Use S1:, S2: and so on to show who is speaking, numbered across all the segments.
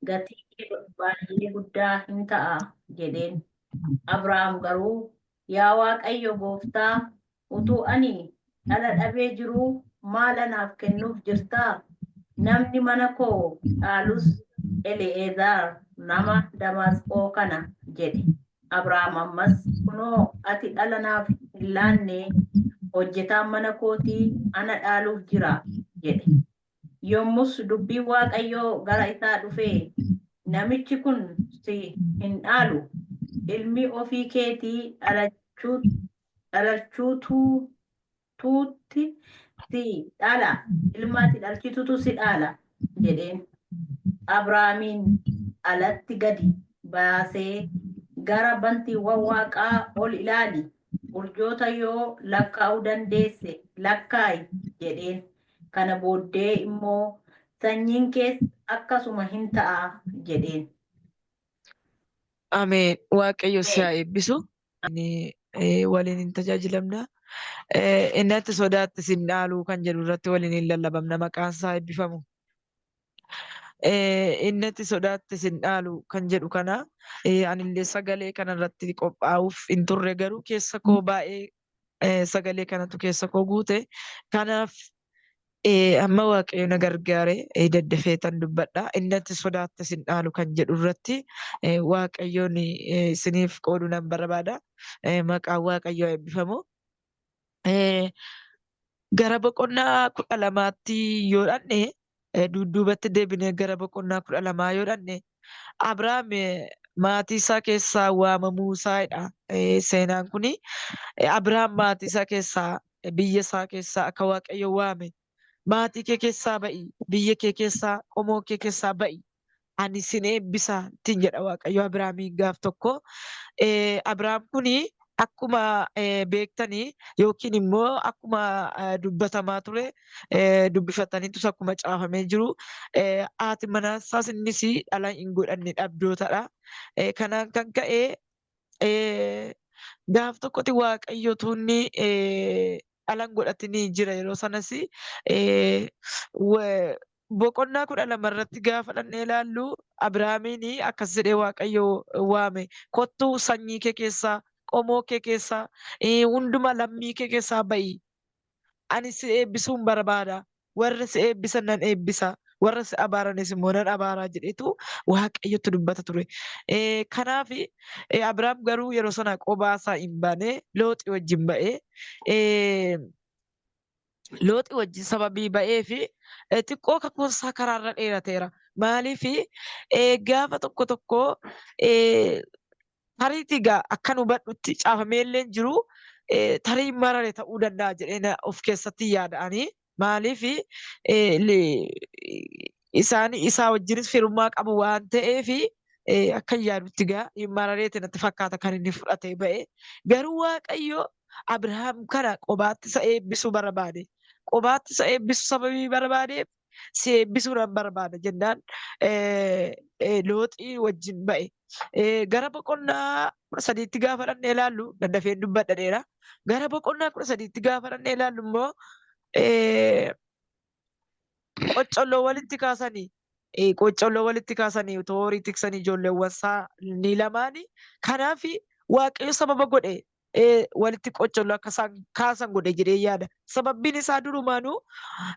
S1: Gatii kee baay'ee guddaa hin ta'a jedheen. Abrahaam garuu, Yaa Waaqayyo gooftaa, utuu ani dhala dhabee jiruu maal anaaf kennuuf jirtaa? Namni mana koo dhaalus Eli'ezaar nama Damaasqoo kana jedhe. Abrahaam ammas, Kunoo, ati dhala naaf hin laanne, hojjetaan mana kootii ana dhaaluuf jira jedhe. Yommus dubbiin Waaqayyoo gara isaa dhufee, Namichi kun si hin dhaalu, ilmi ofii keetii dhalachuutuutti si dhaala, ilma ati dhalchitutu si dhaala jedheen. Abrahaamiin alatti gadi baasee, Gara bantiiwwan waaqaa ol ilaali, urjoota yoo lakkaa'uu dandeesse lakkaa'i jedheen. Kana booddee immoo sanyiin kees akkasuma hin ta'a jedheen.
S2: Ameen. Waaqayyo si haa eebbisu. Ani waliin hin tajaajilamna. Inni ati sodaatte sin dhaaluu kan jedhu irratti waliin hin lallabamna. Maqaan isaa eebbifamu. Inni ati sodaatte sin dhaalu kan jedhu kana anillee sagalee kana irratti qophaa'uuf hin turre, garuu keessa koo baay'ee sagalee kanatu keessa koo guute. Kanaaf amma Waaqayyo na gargaare daddafee tan dubbadha. Inni ati sodaatte sin dhaalu kan jedhu irratti Waaqayyoon isiniif qoodu nan barbaada. Maqaan Waaqayyoo eebbifamu. Gara boqonnaa 12tti yoo dhanne, dudduubatti deebinee gara boqonnaa 12 yoo dhanne, Abrahaam maatii isaa keessaa waamamuu isaadha. Seenaan kuni Abrahaam maatii isaa keessaa, biyya isaa keessaa akka Waaqayyo waame, maatii kee keessaa ba'i, biyya kee keessaa, qomoo kee keessaa ba'i, ani sin eebbisa ittiin jedha Waaqayyo Abrahaamiin gaaf tokko. Abrahaam kuni akkuma beektanii yookiin immoo akkuma dubbatamaa ture, dubbifataniitus akkuma caafamee jiru, haati manaa isaas innis dhala hin godhanne, dhabdootadha. Kanaan kan ka'e gaaf tokkotti Waaqayyo tuunni dhala hin godhatinii jira. Yeroo sanas boqonnaa 12 irratti gaafa dhannee ilaallu, Abrahaamiin akkas jedhee Waaqayyo waame: "Kottu, sanyii kee keessaa, qomoo kee keessaa, hunduma lammii kee keessaa ba'i. Ani si eebbisuun barbaada. Warra si eebbisan nan eebbisa, warra si abaaranis immoo nan abaaraa" jedheetu Waaqayyotti dubbata ture. Kanaaf Abrahaam garuu yeroo sana qobaa isaa hin baane, Looxi wajjin ba'e. Looxi wajjin sababii ba'ee fi xiqqoo kakuun isaa karaarra dheerateera. Maaliif, gaafa tokko tokko tariitii egaa akkan hubadhutti caafamee illee jiru, tarii marare ta'uu danda'a jedhee of keessatti yaada'anii. Maaliif, isaan isaa wajjinis firummaa qabu waan ta'eef, akka yaadutti egaa marareeti natti fakkaata kan inni fudhatee ba'e. Garuu Waaqayyo Abrahaam kana qobaatti isa eebbisuu barbaade. Qobaatti isa eebbisuu sababii barbaadeef, si eebbisuu nan barbaada jennaan Looxii wajjin ba'e. Gara boqonnaa 13tti gaafa dhannee ilaallu, daddafeen dubbadha dheera. Gara boqonnaa 13tti gaafa dhannee ilaallu immoo, qoccolloo walitti kaasanii, qoccolloo walitti kaasanii utoo horii tiksanii ijoolleewwan isaa ni lamaani. Kanaaf Waaqayyo sababa godhe walitti qoccolloo akka isaan kaasan godhe jedhee yaada. Sababbiin isaa durumaanuu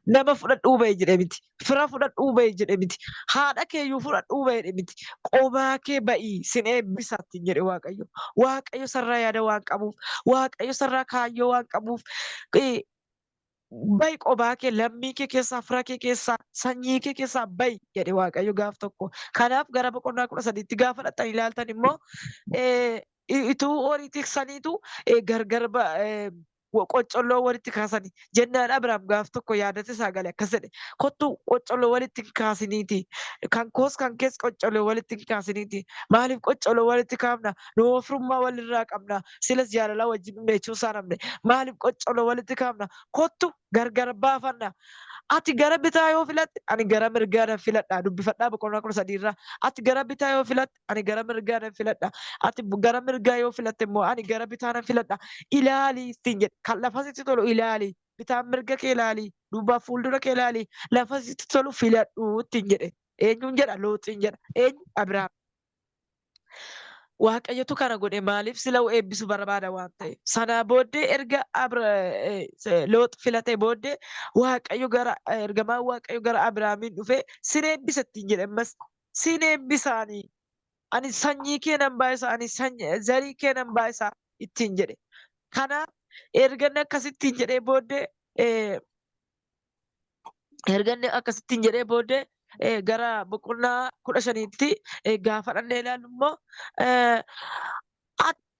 S2: nama fudhadhuu ba'e jedhe miti. Fira fudhadhuu ba'e jedhe miti. Haadha keeyyuu fudhadhuu ba'e jedhe miti. Qobaa kee ba'ii, sin eebbisa ittiin jedhe Waaqayyo. Waaqayyo sarraa yaada waan qabuuf, Waaqayyo sarraa kaayyoo waan qabuuf, ba'i qobaa kee, lammii kee keessaa, fira kee keessaa, sanyii kee keessaa ba'i jedhe Waaqayyo gaaf tokko. Kanaaf gara boqonnaa 13tti gaafa dhaqxanii ilaaltan immoo, ituu horii tiksaniitu gargar qoccolloo walitti kaasanii jennaan, Abrahaam gaaf tokko yaadate isaa gale, akkas jedhe: "Kottu, qoccolloo walitti hin kaasiniiti. Kan koos kan kees qoccolloo walitti hin kaasiniiti. Maaliif qoccolloo walitti kaafna? Nu ofirummaa walirraa qabna. Silas jaalalaa wajjin dhumne jechuun isaa namne. Maaliif qoccolloo walitti kaafna? Kottu, gargar baafanna. Ati gara bitaa yoo filatte, ani gara mirgaa nan filadha." Dubbifadhaa boqonnaa 13 irraa. Ati gara bitaa yoo filatte, ani gara mirgaa nan filadha. Ati gara mirgaa yoo filatte immoo, ani gara bitaa nan filadha. Ilaali ittiin jedhe. Kan lafa sitti tolu ilaali. Bitaan mirga kee ilaali. Duubaaf fuuldura kee ilaali. Lafa sitti tolu filadhu ittiin jedhe. Eenyuun jedha? Looxiin jedha. Eenyu? Abrahaam. Waaqayyotu kana godhe maaliif sila eebbisu barbaada waan ta'eef. Sanaa booddee erga Loox filatee booddee Waaqayyo gara ergamaan Waaqayyo gara Abrahaamiin dhufee sin eebbisa ittiin jedhe ammas sin eebbisaanii ani sanyii kee nan baay'isa ani zarii kee nan baay'isa ittiin jedhe. Kanaaf erga inni akkasittiin jedhee booddee erga inni akkasittiin jedhee booddee gara boqonnaa 15tti gaafa dhannee ilaallu immoo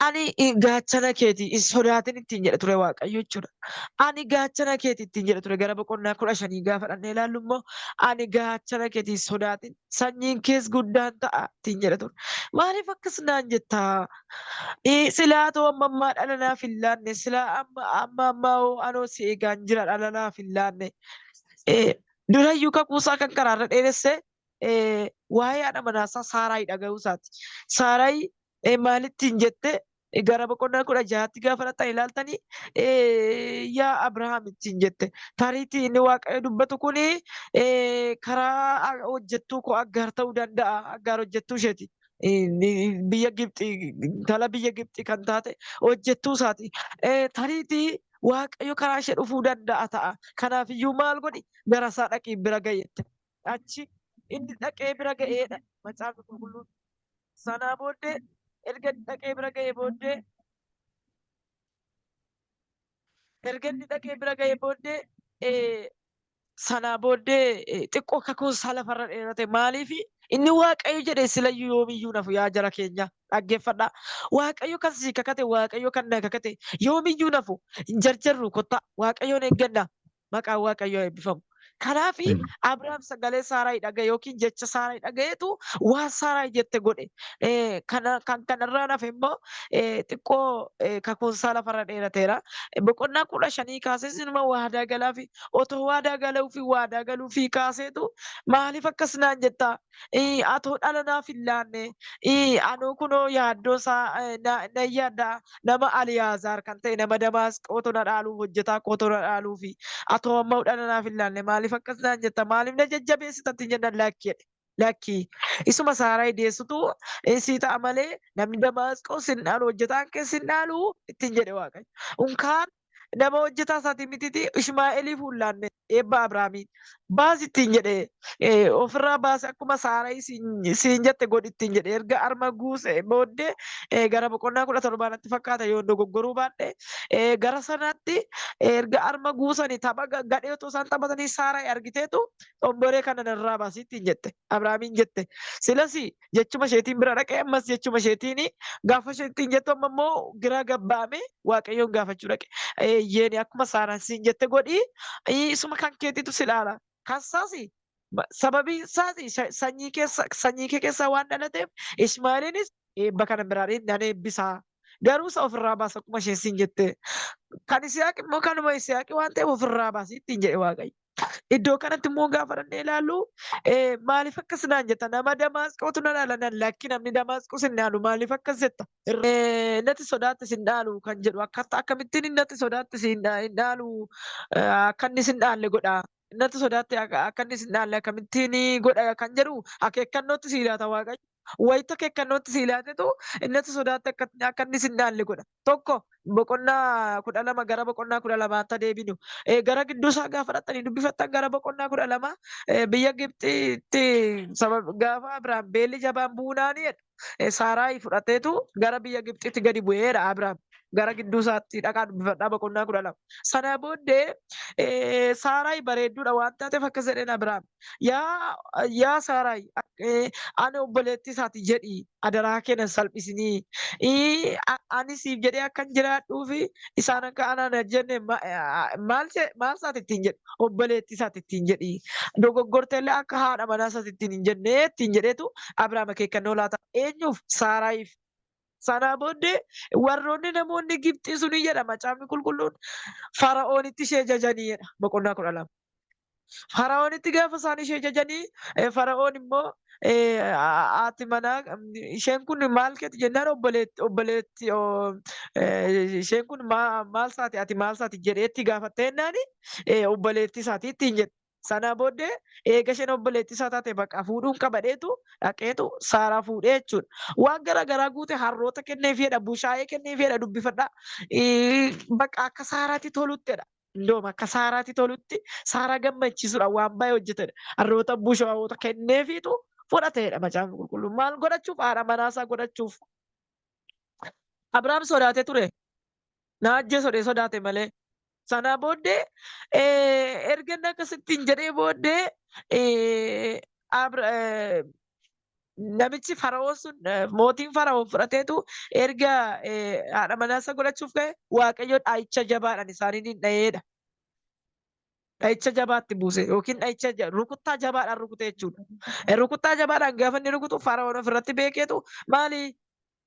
S2: ani gaachana keeti hin sodaatin ittiin jedhe ture Waaqayyo jechuudha. Ani gaachana keeti ittiin jedhe ture gara boqonnaa 15 gaafa dhannee ilaallu immoo ani gaachana keeti hin sodaatin sanyiin kees guddaan ta'a ittiin jedhe ture. Maaliif akkas naan jettaa? Silaa too amma ammaa dhala naaf hin laanne silaa amma amma ammaa hoo anoo si eegaan jira dhala naaf hin laanne. Durayyuu kakuusaa kan karaarra dheeresse waa'ee haadha manaasaa Saaraayi dhaga'uu isaati. Saaraayi maalittiin jette gara boqonnaa 16tti gaafa dhaqxan ilaaltanii yaa Abrahaam ittiin jette. Tariitii inni Waaqayyo dubbatu kuni karaa hojjettuu koo Aggaar ta'uu danda'a. Aggaar hojjettuu isheeti. Biyya Gibxii intala biyya Gibxii kan taate hojjettuu isaati. Tariitii Waaqayyo karaa ishee dhufuu danda'a ta'a. Kanaaf iyyuu maal godhi gara isaa dhaqii bira ga'i jette. Achi inni dhaqee bira ga'eedha macaafni qulqulluun. Sanaa booddee erga inni dhaqee bira ga'ee booddee erga inni dhaqee bira ga'ee booddee sanaa booddee xiqqoo kakuun isaa lafarra dheerate maaliif inni Waaqayyo jedhe silayyuu yoomiyyuu nafu yaa jara keenya dhaggeeffadhaa. Waaqayyo kan sii kakate Waaqayyo kan na kakate yoomiyyuu nafu hin jarjarru kottaa Waaqayyoon eegganna maqaan Waaqayyoo eebbifamu. Kanaaf Abrahaam sagalee Saaraayi dhaga'e yookiin jecha Saaraayi dhaga'eetu waan Saaraayi jette godhe. Kana kan kanarraa nafe immoo xiqqoo kakuun isaa lafarra dheerateera. Boqonnaa 15 kaasee sinuma waadaa galaafi otoo waadaa galuufi waadaa galuufi kaaseetu maaliif akkas naan jettaa? Atoo dhala naaf hin laanne anuu kunoo yaaddoo isaa nan yaadda nama Aliyaazaar kan ta'e nama Damaasqootu na dhaaluuf hojjetaa kootu na dhaaluufi atoo amma dhala naaf hin laanne maaliif akkas naan jetta maaliif na jajjabeessita ittiin jennaan lakki jedhe. Lakki isuma Saaraayi deessutu sii ta'a malee namni Damaasqoo sin dhaalu hojjetaan kee sin dhaalu ittiin jedhe Waaqayyo. Unkaan nama hojjetaa isaatii mititi Ishmaa'eeliif hin laanne eebba Abrahaamiin baasi ittiin jedhe ofirraa baase akkuma Saaraayi siin jette godhi ittiin jedhe erga arma guuse booddee gara boqonnaa 17 natti fakkaata yoo dogoggoruu baadhe gara sanaatti erga arma guusanii tapha gadhee otoo isaan taphatanii Saaraayi argiteetu xomboree kana narraa baasi ittiin jette Abrahaamiin jette. Silas jechuma isheetiin bira dhaqee ammas jechuma isheetiin gaafa isheetiin jettu amma immoo giraa gabbaame Waaqayyoon gaafachuu dhaqe. Eeyyeen akkuma Saaraan siin jette godhi isuma kan keetitu si dhaala. Kan isaas sababiin isaas sanyii kee keessaa waan dhalateef Ishmaa'eeliinis eebba kana biraa nan eebbisaa. Garuu isa ofirraa baasa akkuma isheen siin jette. Kan Yisihaaq immoo kanuma Yisihaaq waan ta'eef ofirraa baasi ittiin jedhe Waaqayyo. Iddoo kanatti immoo gaafa dhannee ilaallu maaliif akkas naan jetta nama Damaasqootu na dhaala nan lakki namni Damaasqoo sin dhaalu maaliif akkas jetta natti sodaatte sin dhaalu kan jedhu akkamittiin natti sodaatte sin dhaalu akka inni sin dhaalle godha natti sodaatte akka inni sin dhaalle akkamittiin godha kan jedhu akeekkannootti si ilaata Waaqayyo. Wayita akeekkannootti si ilaatetu natti sodaatte akka inni sin dhaalle godha. Tokko boqonnaa 12 gara boqonnaa 12tti deebinu. Gara gidduu isaa gaafa dhaqxanii dubbifattan gara boqonnaa 12 biyya Gibxiitti gaafa Abrahaam beelli jabaan bu'uunaani jedha. Saaraayi fudhateetu gara biyya Gibxiitti gadi bu'eera Abrahaam. Gara gidduu isaatti dhaqaa dubbifadhaa boqonnaa 12. Sana booddee Saaraayi bareedduudha waan taateef akkas jedheen Abrahaam. Yaa Saaraayi ani obboleettii isaati jedhi adaraa kee nan salphisinii. Ani siif jedhee akkan jiraadhuufi isaan akka anaan hin jenne maal isaati ittiin jedhu obboleettii isaati ittiin jedhi. Dogoggorteellee akka haadha manaa isaati ittiin hin jenne ittiin jedheetu Abrahaam akeekkannoo laata. Eenyuuf? Saaraayiif. Sanaa booddee warroonni namoonni Gibxii suni jedha macaafni qulqulluun Fara'oonitti ishee jajanii jedha boqonnaa 12. Fara'oonitti gaafa isaan ishee jajanii Fara'oon immoo haati manaa isheen kun maal keeti jennaan obboleetti isheen kun maal isaati ati maal isaati jedheetti gaafatte jennaani obboleetti isaati ittiin jedhe. Sana booddee eega isheen obboleettii isaa taate bakka fuudhuun qabadheetu dhaqeetu Saaraa fuudhee jechuudha. Waan garaa garaa guute harroota kenneefidha, bushaayee kenneefidha dubbifadhaa. Bakka akka Saaraatti toluttidha. Indoom akka Saaraatti tolutti Saaraa gammachiisuudha waan baay'ee hojjetedha. Harroota bushaayota kenneefiitu fudhateedha macaafni qulqulluun. Maal godhachuuf? Haadha manaasaa godhachuuf. Abiraam sodaatee ture. Na ajjeesu jedhee sodaate malee. Sana booddee erga inni akkasittiin jedhee booddee namichi Fara'oon sun mootiin Fara'oon fudhateetu erga haadha manaasaa godhachuuf ka'e Waaqayyo dha'icha jabaadhaan isaaniin hin dha'eedha. Dha'icha jabaatti buuse yookiin dha'icha rukuttaa jabaadhaan rukute jechuudha. Rukuttaa jabaadhaan gaafa inni rukutu Fara'oon ofirratti beekeetu maali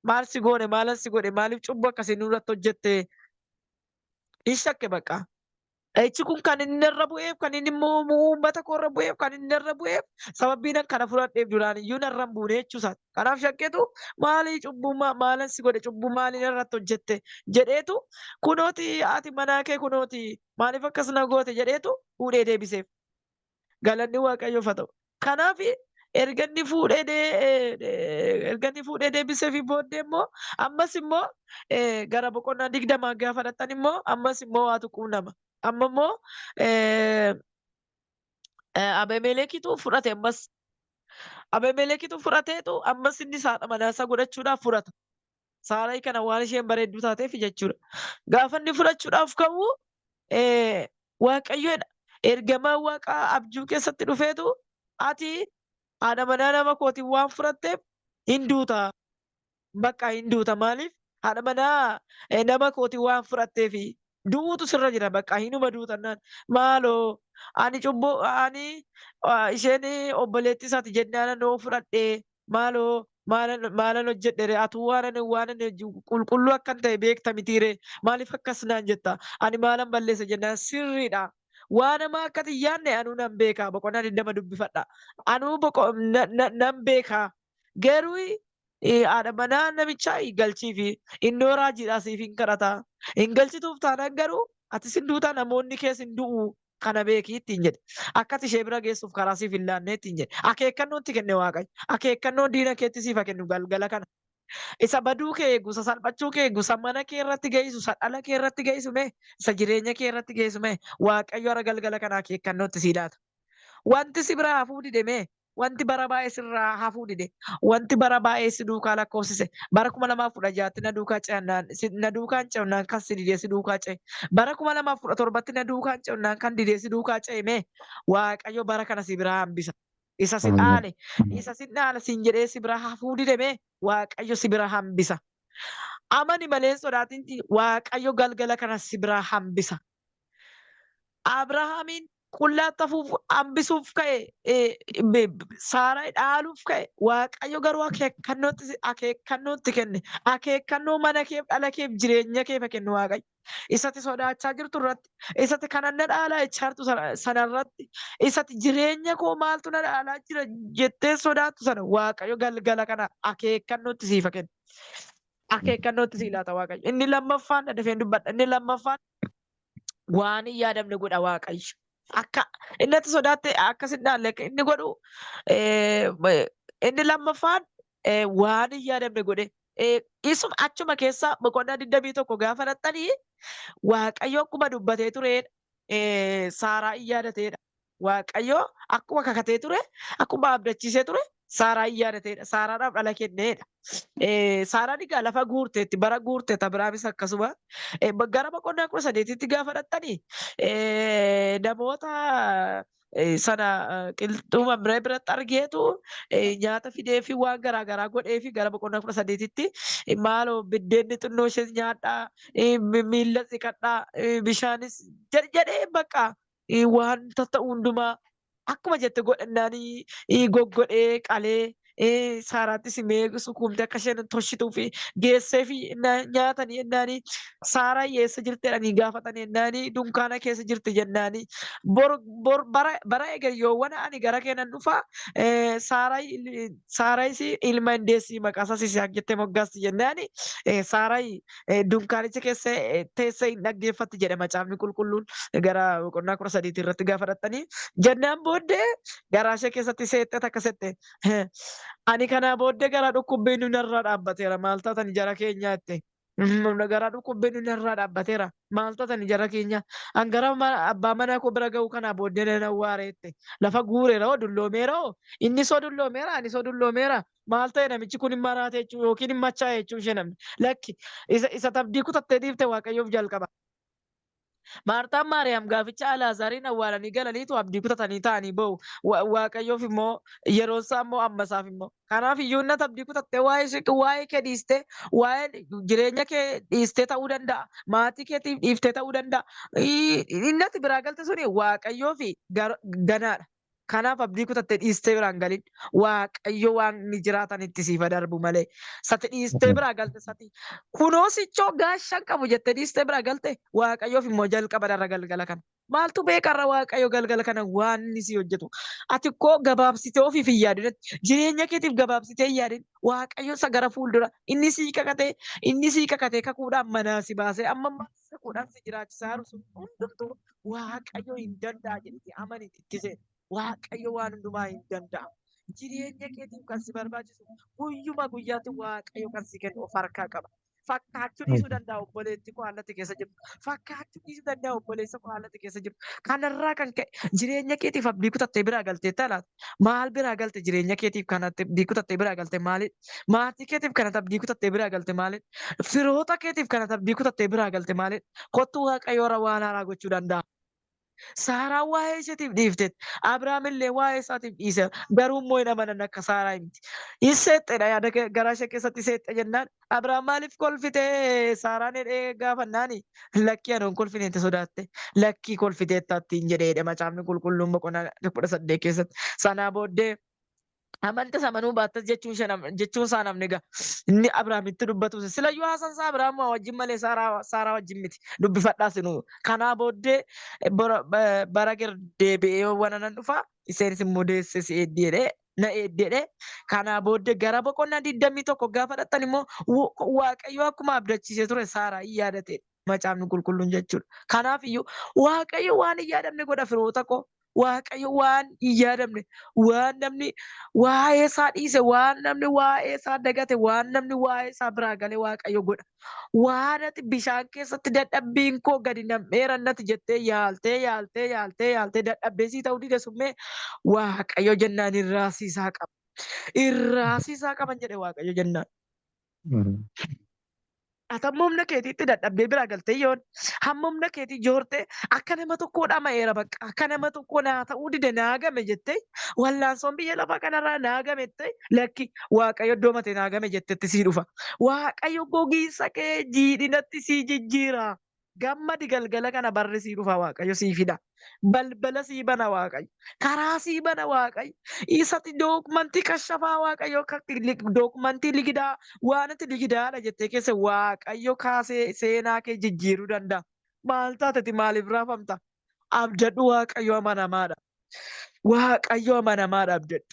S2: maal si goone maalan si godhe maaliif cubbuu akkasii nurratti hojjette hin shakke bakka. Dha'ichi kun kan inni irra bu'eef kan inni immoo uummata koo irra bu'eef kan inni irra bu'eef sababiin kana fudhadheef duraan iyyuu narra hin buune jechuusaati. Kanaaf shakkeetu maali cubbuu maalan si godhe cubbuu maaliin irratti hojjette jedheetu kunooti haati manaa kee kunooti maaliif akkas na goote jedheetu fuudhee deebiseef. Galanni Waaqayyoof haa ta'u. Kanaaf erga inni fuudhee deebisee fi booddee immoo ammas immoo gara boqonnaa 20 gaafa dhaqxan immoo ammas immoo waatu quunnama. Amma immoo Abemeelekitu fudhate ammas. Abemeelekitu fudhateetu ammas inni haadha manaasaa godhachuudhaaf fudhata. Saaraa kana waan isheen bareedduu taateef jechuudha. Gaafa inni fudhachuudhaaf ka'u Waaqayyoodha. Ergamaan Waaqaa abjuu keessatti dhufeetu ati haadha manaa nama kootiin waan fudhatteef hin duuta. Bakka hin duuta maaliif haadha manaa nama kootiin waan fudhatteef du'uutu sirra jira bakka hinuma duutannaan maaloo ani cubbuu ani isheen obboleettii isaati jennaan noo fudhadhee maaloo maalan hojjedhe atuu waan qulqulluu akkan ta'e beekta mitiire maaliif akkas naan jetta ani maalan balleessa jennaan sirriidha. Waan namaa akka xiyyaanne anuu nan beeka boqonnaa 20 dubbifadha. Anuu nan beeka garuu haadha manaa namichaa galchiifi innoo raajiidhaa siif hin kadhata. Hin galchituuf taanaan garuu ati sin duutaa namoonni kees hin du'u kana beekii ittiin jedhe. Akka ati ishee bira geessuuf karaa siif hin laanne ittiin jedhe. Akeekkannoon itti kenne Waaqayyo. Akeekkannoon diina keetti siif haa kennu galgala kana. Isa baduu kee eegu, isa salphachuu kee eegu, isa mana kee irratti geessu, isa dhala kee irratti geessu mee, isa jireenya kee irratti geessu mee, Waaqayyo hara galgala kana akeekkannootti sii laata. Wanti si biraa hafuu dide mee, wanti bara baay'ee sirraa hafuu dide, wanti bara baay'ee si duukaa lakkoofsise, bara 2016tti na duukaa ce'annaan, na duukaan ce'annaan kan si didee si duukaa ce'e, bara 2017tti na duukaan ce'annaan kan didee si duukaa ce'e mee, Waaqayyo bara kana si biraa hambisa. Isa si dhaale, isa si dhaala siin jedhee si biraa hafuu dide mee, Waaqayyo si biraa hambisa. Amani malee sodaatin Waaqayyo galgala kana si biraa hambisa. Abrahaamiin qullaatti hafuuf hambisuuf ka'e Saaraa dhaaluuf ka'e Waaqayyo garuu akeekkannootti kenne. Akeekkannoo mana keef dhala keef jireenya keef kennu Waaqayyo. Isatti sodaachaa jirtu irratti, isatti kanan na dhaalaa jechaa jirtu sanarratti, isatti jireenya koo maaltu na dhaalaa jira jettee sodaattu sana Waaqayyo galgala kana akeekkannootti siif kenna. Akeekkannootti sii laata Waaqayyo. Inni lammaffaan dafeen dubbadha. Inni lammaffaan waan hin yaadamne godha Waaqayyo. Akka inni ati sodaatte akkas hin dhaalle akka inni godhu inni lammaffaan waan hin yaadamne godhe. Isuma achuma keessa boqonnaa 21 gaafa dhaqxanii Waaqayyo akkuma dubbatee turedha. Saaraa hin yaadateedha. Waaqayyo akkuma kakatee ture, akkuma abdachiisee ture, Saaraa hin yaadateedha. Saaraadhaaf dhala kenneedha. Saaraan egaa lafa guurteetti, bara guurteetti Abiraamis akkasuma. Gara boqonnaa 18tti gaafa dhaqxanii namoota sana qilxuu Mamree biratti argeetu nyaata fidee fi waan garaa garaa godhee fi gara boqonnaa 18tti maaloo biddeenni xinnoo ishees nyaadhaa, miilla dhiqadhaa, bishaanis jedhee bakka wanta ta'u hundumaa akkuma jette godhannaan goggodhee qalee Saaraattis mee sukuumte akka isheen toshituu fi geessee fi nyaatanii jennaanii Saaraa eessa jirti jedhanii gaafatanii jennaanii dunkaana keessa jirti jennaanii bor bor bara bara eger yoowwana ani gara kee nan dhufa Saaraayis ilma hin deessi maqaa isaas Yisihaaq jettee moggaasti jennaani Saaraay dunkaanicha keessa teessee hin dhaggeeffatti jedhe macaafni qulqulluun gara boqonnaa 13 irratti gaafa dhaxxanii jennaan booddee garaa ishee keessatti seexxee takka sette ani kanaa booddee garaa dhukkubbiin narraa dhaabbateera maal taatani jara keenyaa jette. Garaa dhukkubbiin narraa dhaabbateera maal taatani jara keenya an gara abbaa manaa koo bira ga'uu kanaa booddee nan awwaare jette. Lafa guureera hoo dulloomeera hoo inni soo dulloomeera ani soo dulloomeera maal ta'e namichi kun hin maraate jechuu yookiin hin machaa'e jechuu ishee namni lakki isa tabdii kutattee dhiifte Waaqayyoof jalqaba. Maartaan Maariyaam gaaficha Alaazaariin awwaalanii galaniitu abdii kutatanii taa'anii boo'u. Waaqayyoof immoo yeroon isaa immoo amma isaaf immoo. Kanaaf iyyuu inni abdii kutattee waa'ee kee dhiistee waa'ee jireenya kee dhiistee ta'uu danda'a. Maatii keetiif dhiiftee ta'uu danda'a. Inni ati biraa galte suni Waaqayyoof ganaadha. Kanaaf abdii kutattee dhiistee biraan galin. Waaqayyo waan inni jiraatan itti siif darbu malee. Sati dhiistee biraa galte sati kunoo sichoo gaashan qabu jettee dhiistee biraa galte Waaqayyoof immoo jalqaba darra galgala kana. Maaltu beekarra Waaqayyo galgala kana waan inni si hojjetu. Ati koo gabaabsitee ofiif hin yaadin. Jireenya keetiif gabaabsitee hin yaadin. Waaqayyo isa gara fuuldura inni sii kakatee inni sii kakatee kakuudhaan manaa si baasee amma ammaatti kakuudhaan si jiraachisaa jiru sun hundumtuu Waaqayyo hin danda'a jedhiti amaniiti itti seeni. Waaqayyo waan hundumaa hin danda'a. Jireenya keetiif kan si barbaachisu guyyuma guyyaatti Waaqayyo kan si kennu of harkaa qaba. Fakkaachuu dhiisuu danda'a obboleetti koo haalatti keessa jirtu. Fakkaachuu dhiisuu danda'a obboleessa koo haalatti keessa jirtu. Kanarraa kan ka'e jireenya keetiif abdii kutattee biraa galteetta laata? Maal biraa galte jireenya keetiif kan abdii kutattee biraa galte maalidha? Maatii keetiif kan abdii kutattee biraa galte maalidha? Firoota keetiif kan abdii kutattee biraa galte maalidha? Kottuu Waaqayyo irra waan haaraa gochuu danda'a. Saaraan waa'ee isheetiif dhiifteet. Abrahaam illee waa'ee isaatiif dhiiseera. Garuu immoo hin amanan akka Saaraa miti. Hin seexxedha yaada garaa ishee keessatti seexxe jennaan. Abrahaam maaliif kolfite Saaraan jedhee gaafannaani lakkii ani hin kolfine itti sodaatte. Lakkii kolfiteetta ittiin jedheedha macaafni qulqulluun boqonnaa 18 keessatti. Sanaa booddee amantas amanuu baattas jechuun ishee jechuun isaa namni egaa inni Abrahaamitti dubbatu silayyuu haasan isaa Abrahaam wajjin malee Saaraa wajjin miti dubbifadhaa sinuu. Kanaa booddee bara ger deebi'ee wana nan dhufa isheenis immoo deesse si eeddi jedhee na eeddi jedhee. Kanaa booddee gara boqonnaa 21 gaafa dhaqxan immoo Waaqayyo akkuma abdachiisee ture Saaraa hin yaadate macaafni qulqulluun jechuudha. Kanaaf iyyuu Waaqayyo waan hin yaadamne godha firoota koo. Waaqayyo waan hin yaadamne, waan namni waa'ee isaa dhiise, waan namni waa'ee isaa dagate, waan namni waa'ee isaa biraa gale Waaqayyo godha. Waan ati bishaan keessatti dadhabbiin koo gadi nam'eera natti jettee yaaltee yaaltee yaaltee yaaltee dadhabdee sii ta'uu dide summee Waaqayyo jennaan irraasiisaa qaba. Irraasiisaa qaban jedhe Waaqayyo jennaan. Ati hamma humna keetiitti dadhabdee biraa galtee yoon hamma humna keetii joortee akka nama tokkoo dhama'eera bakka akka nama tokkoo naa ta'uu dide naa game jettee wallaansoon biyya lafaa kanarraa naa game jettee lakki Waaqayyo iddoo matee naa game jettetti sii dhufa. Waaqayyo gogiinsa kee jiidhinatti sii jijjiira. Gammadi galgala kana barri sii dhufa Waaqayyo sii fida. Balbala sii bana Waaqayyo. Karaa sii bana Waaqayyo. Isati dookumantii kashafaa Waaqayyo dookumantii ligidaa waan ati ligidaadha jettee keessa Waaqayyo kaasee seenaa kee jijjiiruu danda'a. Maal taateti maaliif raafamta? Abdadhu Waaqayyo amanamaadha. Waaqayyo amanamaadha abdadhu.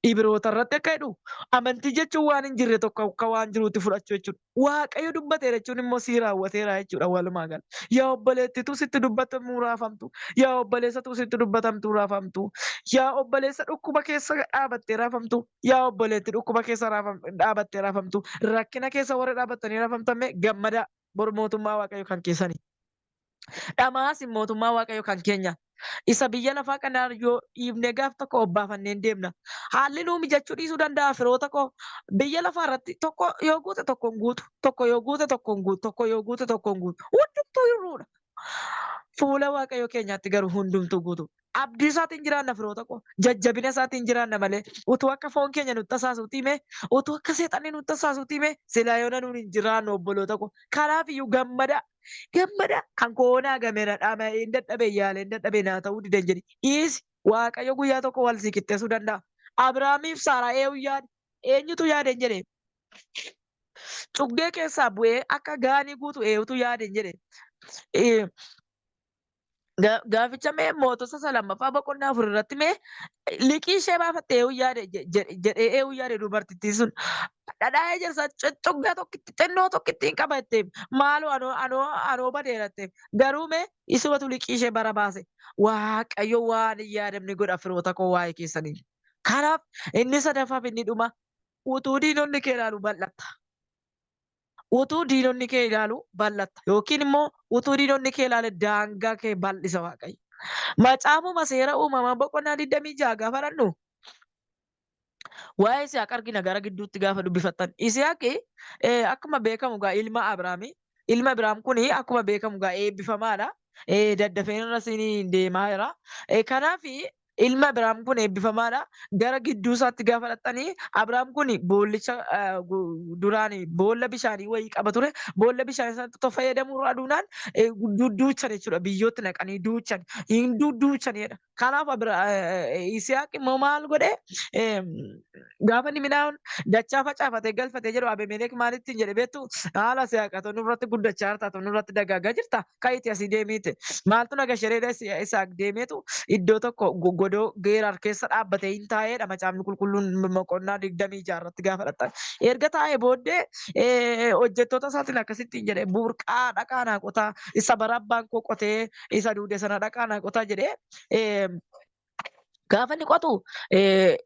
S2: Ibiroota irratti akka jedhu amantii jechuun waan hin jirre tokko akka waan jiruutti fudhachuu jechuudha. Waaqayyo dubbateera jechuun immoo sii raawwateera jechuudha walumaa gala. Yaa obboleettitu sitti dubbatamu raafamtu. Yaa obboleessatu sitti dubbatamtu raafamtu. Yaa obboleessa dhukkuba keessa dhaabattee raafamtu. Yaa obboleetti dhukkuba keessa dhaabattee raafamtu. Rakkina keessa warra dhaabattanii raafamtame gammadaa bor mootummaa Waaqayyo kan keessanii. Dhamaas mootummaa Waaqayyo kan keenya. Isa biyya lafaa kanaa yoo dhiibnee gaaf tokko obbaafannee deemna. Haalli nuu mijachuu dhiisuu danda'a firoota koo. Biyya lafaa irratti tokko yoo guute tokko hin guutu. Tokko yoo guute tokko hin guutu. Tokko yoo guute tokko hin guutu. Hundumtuu hir'uudha. Fuula Waaqayyo keenyaatti garuu hundumtuu guutu. Abdii isaatiin jiraanna firoota koo. Jajjabina isaatiin jiraanna malee utuu akka foon keenya nutti tasaasuutii mee utuu akka seexanni nutti tasaasuutii mee silaa yoona nuun hin jiraannu obboloota koo. Kanaaf iyyuu gammada. Gammada kan koo naa gameera dhaama hin dadhabe yaale hin dadhabe naa ta'uu didan jedhi. Dhiisi Waaqayyo guyyaa tokko wal sii qixxeessuu danda'a. Abiraamiif Saaraa eenyu yaade? Eenyutu yaade hin jedhe? Cuggee keessaa bu'ee akka gaanii guutu eenyutu yaade hin jedhe? Gaaficha mee mootota isa lammaffaa boqonnaa 4 irratti mee liqii ishee baafatte eenyu yaade jedhee eenyu yaade dubartittiin sun dhadhaa ejersa cuggee tokkitti xinnoo tokkitti hin qaba jettee maaloo anoo anoo anoo badeera jettee garuu mee isumatu liqii ishee bara baase. Waaqayyo waan hin yaadamne godha firoota koo waa'ee keessanii. Kanaaf inni sadaffaaf inni dhuma utuu diinonni kee ilaalu bal'atta. Utuu diinonni kee ilaalu bal'atta. Yookiin immoo utuu diinonni kee ilaale daangaa kee bal'isa Waaqayyo. Macaafuma seera uumamaa boqonnaa 26 gaafa dhannu waa'ee Isihaaq argina gara gidduutti gaafa dubbifattan. Isihaaq akkuma beekamu gaa ilma Abiraami. Ilma Abiraam kun akkuma beekamu gaa eebbifamaadha. Daddafeen irra siinii deemaa jira. Kanaaf ilma Abiraam kun eebbifamaadha. Gara gidduu isaatti gaafa dhaqxanii Abiraam kun boollicha duraan boolla bishaanii wayii qaba ture. Boolla bishaanii sanatti otoo fayyadamuu irraa duunaan duuchan jechuudha. Biyyootti naqanii duuchan. Hin duuchanidha. Kanaaf Isihaaq immoo maal godhe? Gaafa inni midhaan dachaa facaafatee galfatee jedhu Abemelek maalittiin jedhe beektu? Haala Isihaaq atoo nurratti guddachaa jirta, atoo nurratti dagaagaa jirta, ka'iiti asii deemiite. Maaltu na gashereedha? Isihaaq deemeetu iddoo tokko godoo Geeraar keessa dhaabbatee hin taa'eedha. Macaafni qulqulluun boqonnaa 26 irratti gaafa dhaqxan. Erga taa'ee booddee hojjettoota isaatiin akkasittiin jedhe, burqaa dhaqaa naa qotaa, isa bara abbaan koo qotee isa duude sana dhaqaa naa qotaa jedhee. Gaafa inni qotu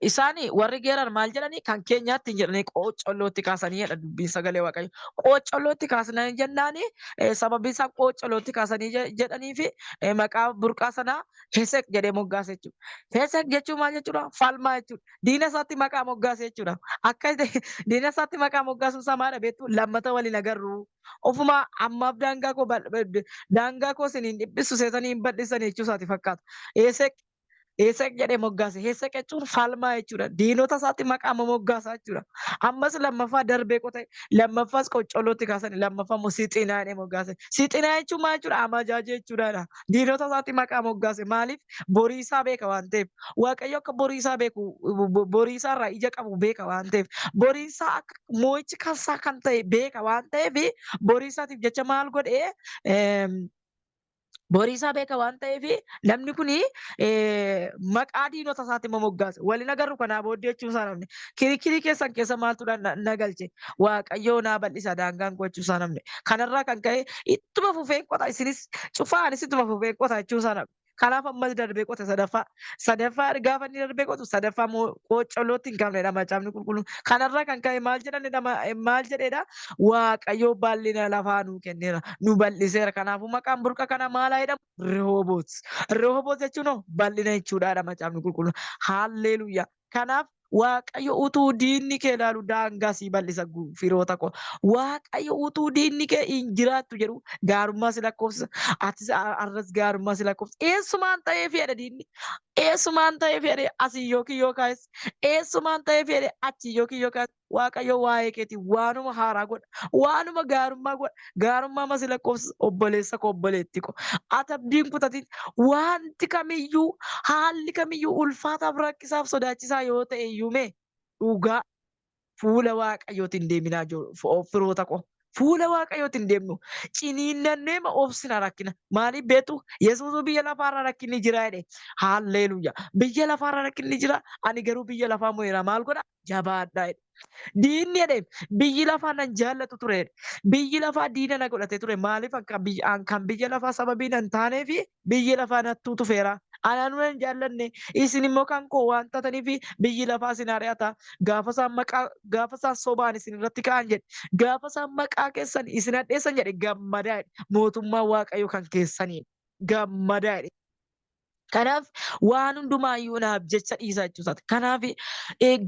S2: isaan warri Geerar maal jedhanii kan keenyaatti hin jedhanii qoocollootti kaasanii jedha dubbiin sagalee Waaqayyo. Qoocollootti kaasanii jennaani sababii isaan qoocollootti kaasanii jedhanii fi maqaa burqaa sanaa Hesek jedhee moggaase jechuudha. Hesek jechuun maal jechuudha? Falmaa jechuudha. Diina isaatti maqaa moggaase jechuudha. Akka diina isaatti maqaa moggaasuun isaa maadha beektu? Lammata waliin agarru. Ofuma ammaaf daangaa koo daangaa koo isin hin dhiphisu seetanii hin bal'isan jechuu isaati fakkaata. Hesek Hesek jedhee moggaase. Hesek jechuun falmaa jechuudha. Diinota isaatti maqaa moggaasaa jechuudha. Ammas lammaffaa darbee qote, lammaffaas qoccolootti kaasan, lammaffaa immoo Sixinaa jedhee moggaase. Sixinaa jechuun maal jechuudha? Amajaajee jechuudha. Diinota isaatti maqaa moggaase. Maaliif? Borii isaa beeka waan ta'eef. Waaqayyo akka borii isaa beeku, borii isaa irraa ija qabu beeka waan ta'eef. Borii isaa akka moo'ichi kansaa kan ta'e beeka waan ta'eef borii isaatiif jecha maal godhee? Borii isaa beeka waan ta'eef namni kun maqaa diinota isaatti immoo moggaase. Waliin agarru kanaa booddee jechuun isaa namni. Kirikkirii keessan keessa maaltu na galche? Waaqayyoo naa bal'isa daangaan koo jechuu isaa namni. Kanarraa kan ka'e ittuma fufeen qota, isinis cufaa, anis ittuma fufeen qota jechuu isaa namni. Kanaaf ammas darbee qote sadaffaa. Sadaffaa gaafa inni darbee qotu sadaffaa immoo qoocolootti hin kaafnedha macaafni qulqulluun. Kanarraa kan ka'e maal jedhanidha maal jedheedha? Waaqayyo bal'ina lafaa nuu kenneera, nu bal'iseera. Kanaafuu maqaan burqa kana maal haa jedhamu? Rehooboot. Rehooboot jechuun hoo bal'ina jechuudha macaafni qulqulluun. Haalleluuyaa. Kanaaf Waaqayyo utuu diinni kee ilaalu daangaa sii bal'isa firoota koo. Waaqayyo utuu diinni kee hin jiraattu jedhu gaarummaa si lakkoofsisa. Atis arras gaarummaa si lakkoofsisa. Eessumaan ta'ee fedha diinni. Eessumaan ta'ee fedhe asii yookiin yookaas. Eessumaan ta'ee fedhe achi yookiin yookaas. Waaqayyo waa'ee keetii waanuma haaraa godha. Waanuma gaarummaa godha. Gaarummaa masi lakkoofsisa obboleessa koo, obboleetti koo. Ati abdiin kutatin. Wanti kamiyyuu, haalli kamiyyuu ulfaataaf, rakkisaaf, sodaachisaa yoo ta'e iyyuu mee dhugaa fuula Waaqayyootiin deeminaa firoota koo. Fuula Waaqayyootiin deemnu. Ciniinnannee ma obsina rakkina. Maaliif beektu? Yesuusuu biyya lafaarra rakkinni jira jedhe. Haalleluuyaa. Biyya lafaarra rakkinni jira. Ani garuu biyya lafaa mo'eera. Maal godha? Jabaadhaa jedhe. Diinni jedhe biyyi lafaa nan jaallatu ture jedhe. Biyyi lafaa diina na godhatee ture. Maaliif an kan biyya lafaa sababii nan taaneef biyyi lafaa nattuu tufeera. Anaan nan jaallanne, isin immoo kan koo waan taataniif biyyi lafaa isin ari'ata. Gaafa isaan maqaa gaafa isaan sobaan isin irratti ka'an jedhe. Gaafa isaan maqaa keessan isin hadheessan jedhe gammadaa jedhe. Mootummaan Waaqayyo kan keessanii gammadaa jedhe. Kanaaf waan hundumaayyuu naaf jecha dhiisaa jechuusaati. Kanaaf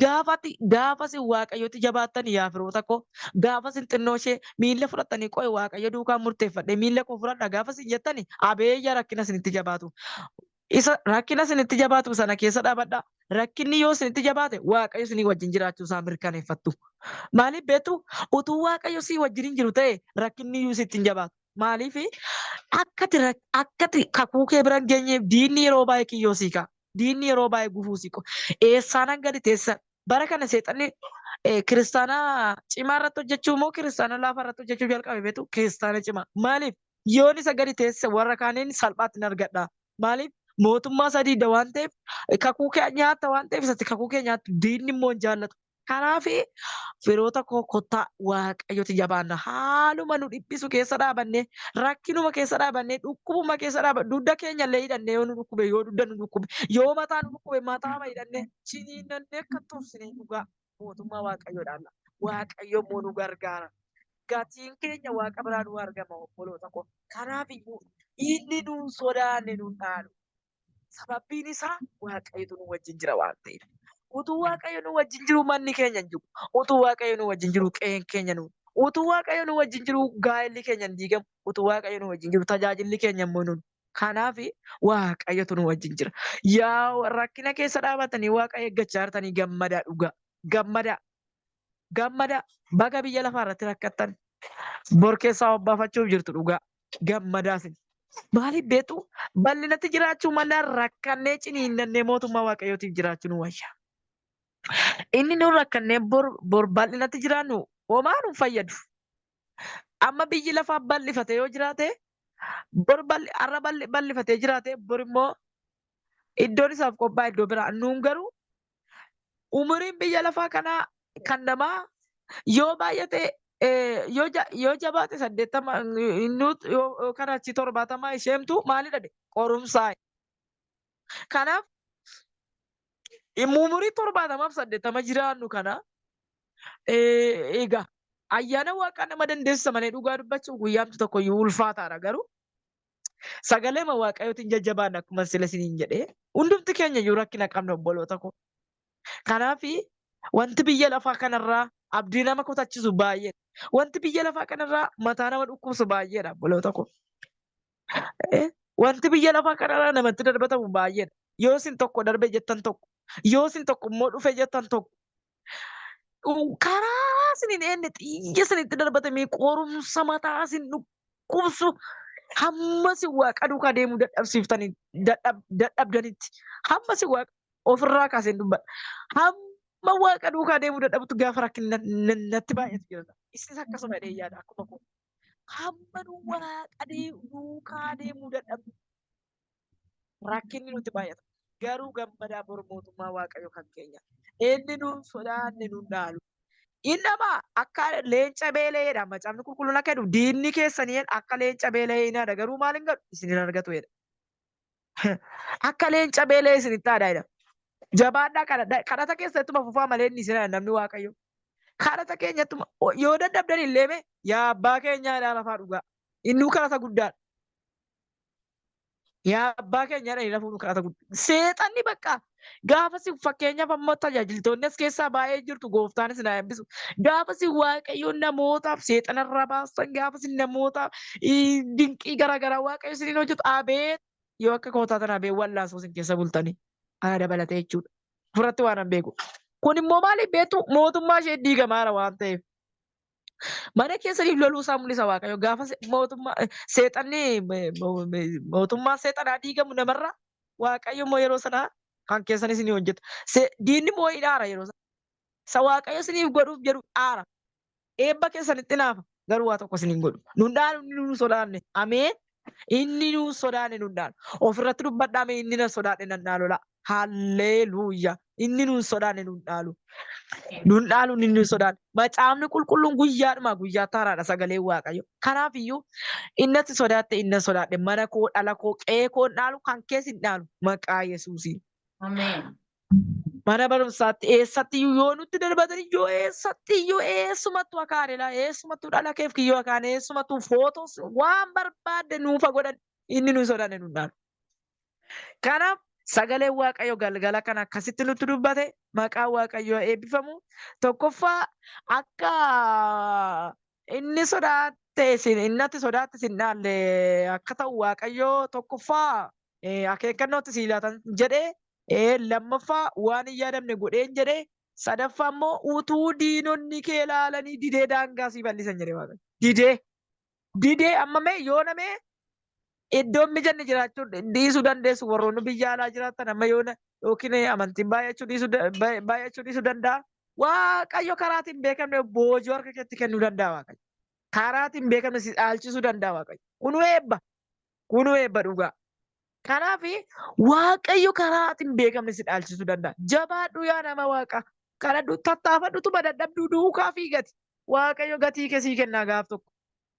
S2: gaafati gaafa isin Waaqayyotti jabaattan yaa firoota koo, gaafa isin xinnoo ishee miilla fudhattanii qo'e Waaqayyo duukaan murteeffadhe miilla koo fudhadha gaafa isin jettani abeeyya rakkina isinitti jabaatu. Isa rakkina isinitti jabaatu sana keessa dhaabadha. Rakkinni yoo isinitti jabaate Waaqayyo isinii wajjin jiraachuu isaa mirkaneeffattu. Maaliif beektu? Utuu Waaqayyo sii wajjin hin jiru ta'e rakkinni iyyuu sitti hin jabaatu. Maaliif? Akkati kakuu kee bira hin geenyeef diinni yeroo baay'ee kiyyoo sii ka'a. Diinni yeroo baay'ee gufuu si qo. Eessaanan gadi teessan? Bara kana seexanni kiristaana cimaa irratti hojjechuu moo kiristaana laafaa irratti hojjechuu jalqabe beektu? Kiristaana cimaa. Maaliif? Yoon isa gadi teesse warra kaaniin salphaatti hin argadha. Maaliif? Mootummaa isaa diida waan ta'eef, kakuu kee nyaatta waan ta'eef, isatti kakuu kee nyaattu diinni immoo hin jaallatu. Kanaaf firoota koo kottaa Waaqayyotti jabaanna. Haaluma nu dhiphisu keessa dhaabannee, rakkinuma keessa dhaabannee, dhukkubuma keessa dhaabanne, dugda keenya illee hidhannee yoo nu dhukkube, yoo dugda nu dhukkube, yoo mataa nu dhukkube mataama hidhannee, ciniinnannee akka tofsine dhugaa mootummaa Waaqayyoo dhaalla. Waaqayyo immoo nu gargaara. Gatiin keenya Waaqa biraa nu argama obboloota koo. Kanaaf iyyuu inni nu sodaanne nu dhaalu. Sababbiin isaa Waaqayyotu nu wajjin jira waan ta'eef. Utuu Waaqayyo nu wajjin jiru manni keenya hin jigu. Utuu Waaqayyo nu wajjin jiru qe'een keenya nu. Utuu Waaqayyo nu wajjin jiru gaa'elli keenya hin diigamu. Utuu Waaqayyo nu wajjin jiru tajaajilli keenya immoo nun. Kanaaf Waaqayyotu nu wajjin jira. Yaa rakkina keessa dhaabatanii Waaqa eeggachaa jirtanii gammadaa dhugaa. Gammadaa. Gammadaa. Baga biyya lafaa irratti rakkattan. Bor keessaa obbaafachuuf jirtu dhugaa. Gammadaa isin. Maaliif beektu? Bal'inatti jiraachuu mannaa rakkannee ciniinnannee mootummaa Waaqayyootiif jiraachuu nu wayya. Inni nu rakkannee bor bal'inatti jiraannu homaa nu fayyadu. Amma biyyi lafaa bal'ifate yoo jiraate bor har'a bal'ifatee jiraate bor immoo iddoon isaaf qophaa'e iddoo biraa. Nuun garuu umuriin biyya lafaa kanaa kan namaa yoo baay'ate yoo jabaate 80 yoo kan achi 70 isheemtu maalidha de qorumsaa. Kanaaf umurii 70f 80 jiraannu kana egaa ayyaana waaqaa nama dandeessisa malee dhugaa dubbachuuf guyyaamtu tokko iyyuu ulfaataadha garuu sagaleema waaqayyootiin jajjabaanna akkuma sila isiniin jedhee hundumti keenya iyyuu rakkina qabna obboloota koo. Kanaaf wanti biyya lafaa kanarraa abdii nama kutachisu baay'eedha. Wanti biyya lafaa kanarraa mataa nama dhukkubsu baay'eedha obboloota koo. Wanti biyya lafaa kanarraa namatti darbatamu baay'eedha. Yoo isin tokko darbe jettan tokko, yoo isin tokko immoo dhufe jettan tokko, karaa isin hin eenne xiyya isinitti darbatamee qorumsa mataa isin dhukkubsu hamma isin waaqa duukaa deemuu dadhabsiiftanii dadhabdanitti hamma isin waaqa ofirraa kaaseen dubbadha. Hamma waaqa duukaa deemuu dadhabutti gaafa rakkinni natti baay'atu jira. Isinis akkasuma jedhee yaada akkuma koo. Hamma nu waaqa duukaa deemuu dadhabnu rakkinni nutti baay'ata. Garuu gammadaa bor mootummaa Waaqayyo kan keenya. Inni nuun sodaanne nuun dhaalu. Innama akka leenca beela'eedha. Macaafni qulqulluun akka jedhu diinni keessanii akka leenca beela'ee hin haada. Garuu maal hin godhu? Isin hin argatu jedha. Akka leenca beela'ee isinitti haadha jedha. Jabaadhaa kadhadhaa. Kadhata keessattuma fufaa malee inni isin haadha namni Waaqayyo. Kadhata keenyattuma yoo dadhabdan illee mee yaa abbaa keenyaa jedhaa lafaa dhugaa. Innuu kadhata guddaadha. Yaa abbaa keenya jedhanii lafuu kadhata guddaa. Seexanni bakka gaafa si fakkeenyaaf ammoo tajaajiltoonni as keessaa baay'ee jirtu gooftaan isin haa eebbisu. Gaafa si waaqayyoon namootaaf seexanarraa baasan gaafa si namootaaf dinqii garaagaraa waaqayyo isiniin hojjetu abeet yoo akka kootaa tanaa bee wallaansoo isin keessa bultanii ana dabalatee jechuudha. Ofirratti waan an beeku. Kun immoo maaliif beektu mootummaa ishee diigamaara waan ta'eef. Mana keessaniif loluu isaa mul'isa Waaqayyo. Gaafa mootummaa seexanni mootummaa seexanaa diigamu namarra Waaqayyo immoo yeroo sanaa kan keessan isinii hojjeta. Diinni immoo hin aara yeroo sana. Isa Waaqayyo isiniif godhuuf jedhu aara. Eebba keessanitti naafa. Garuu waa tokko isin hin godhu. Nun dhaalu inni nu sodaanne. Ameen. Inni nu sodaanne nun dhaalu. Ofirratti dubbadhaa mee inni na sodaadhe nan dhaalu laa. Halleluuyaa. Inni nun sodaanne nun dhaalu. Nun dhaalu inni nun sodaanne. Macaafni qulqulluun guyyaadhumaa guyyaatti haaraadha sagaleen Waaqayyo. Kanaaf iyyuu inni ati sodaatte inni na sodaadhe mana koo dhala koo qe'ee koo hin dhaalu kan kees hin dhaalu maqaa Yesuusiin.
S1: Ameen.
S2: Mana barumsaatti eessatti iyyuu yoo nutti darbatan iyyuu eessatti iyyuu eessumattuu akaane laa eessumattuu dhala keef kiyyoo akaane eessumattuu footos waan barbaadde nuufa godhan inni nu sodaanne nun dhaalu. Kanaaf sagaleen Waaqayyo galgala kana akkasitti nutti dubbate maqaan Waaqayyoo eebbifamu. Tokkoffaa akka inni sodaatte isin inni ati sodaatte isin dhaalle akka ta'u Waaqayyo tokkoffaa akeekkannootti sii laatan jedhee lammaffaa waan hin yaadamne godheen jedhee sadaffaa immoo utuu diinonni kee ilaalanii didee daangaa sii bal'isan jedhee Waaqayyo. Didee didee amma mee yoo namee Iddoon mijanne jiraachuu dhiisuu dandeessu warroonni biyya alaa jiraatan amma yoona yookiin amantiin baay'achuu dhiisuu danda'a. Waaqayyo karaatiin hin beekamne boojuu harka keetti kennuu danda'a Waaqayyo. Karaatiin hin beekamne si dhaalchisuu danda'a Waaqayyo. Kunuu eebba. Kunuu eebba dhugaa. Kanaaf Waaqayyo karaatiin hin beekamne si dhaalchisuu danda'a. Jabaadhu yaa nama Waaqa. Kadhadhu tattaafadhu tuma dadhabduu duukaa fiigati. Waaqayyo gatii kee sii kennaa gaaf tokko.